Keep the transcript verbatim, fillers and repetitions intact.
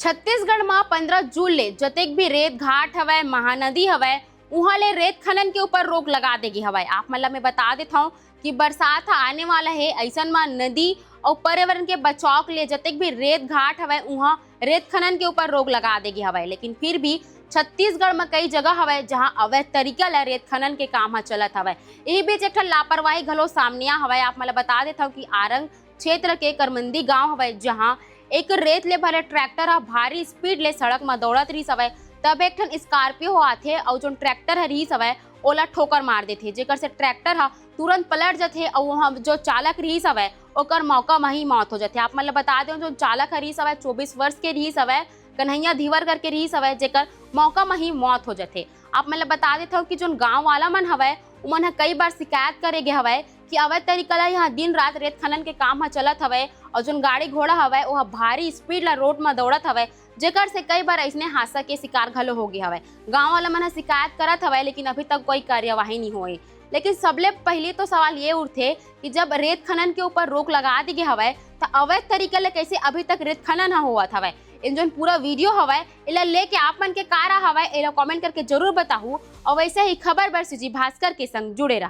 छत्तीसगढ़ म पंद्रह जून ले जतेक भी रेत घाट हवय, महानदी हवय, उहां ले रेत खनन के ऊपर रोक लगा दे गे हवय। आप मन ल मैं बता देत हंव कि बरसात ह आने वाला हे, अइसन म नदी अउ पर्यावरण के बचाव के लिए जतेक भी रेत घाट हवय, उहां रेत खनन के ऊपर रोक लगा दे गे हवय। लेकिन फिर भी छत्तीसगढ़ म कई जगह हवय, जहां अवैध तरीका ले रेत खनन के काम ह चलत हवय। इही बीच एक ठन लापरवाही घलो सामने आ हवय। आप मन ल बता देत हंव कि आरंग क्षेत्र के करमंदी गांव हवय, जहां एक रेत ले भरे ट्रैक्टर ह भारी स्पीड ले सड़क म दौड़त रिहिस हवय। तब एक ठन स्कॉर्पियो ह आथे अउ जोन ट्रैक्टर ह रिहिस हवय, ओला ठोकर मार देथे, जेकर से ट्रैक्टर ह तुरंत पलट जथे अउ वहां जो चालक रिहिस हवय, ओकर मौका म ही मौत हो जथे। आप मन ल बता देव, जो चालक ह रिहिस हवय, चौबीस वर्ष के रिहिस हवय, कन्हैया धीवर करके रिहिस हवय, जेकर मौका म ही मौत हो जथे। आप मन ल बता देथव कि जोन गांव वाला मन हवय, उमन ह कई बार शिकायत करे गे हवय कि अवैध तरीका ले यहाँ दिन रात रेत खनन के काम ह चलत हवय अउ जोन गाड़ी घोड़ा हवय, ओह भारी स्पीड ला रोड म दौड़त हवय, जेकर से कई बार अइसने हादसा के शिकार घलो हो गे हवय। गांव वाला मन ह शिकायत करत हवय, लेकिन अभी तक कोई कार्यवाही नहीं होए। लेकिन सबले पहिली तो सवाल ये उठथे कि जब रेत खनन के ऊपर रोक लगा दी गे हवय, त अवैध तरीका ले कैसे अभी तक रेत खनन ह होवत हवय? इन जोन पूरा वीडियो हवय, एला लेके आप मन के का राय हवय, एला कमेंट करके जरूर बताहू। अउ वैसे ही खबर बर सीजी भास्कर के संग जुड़े रहा।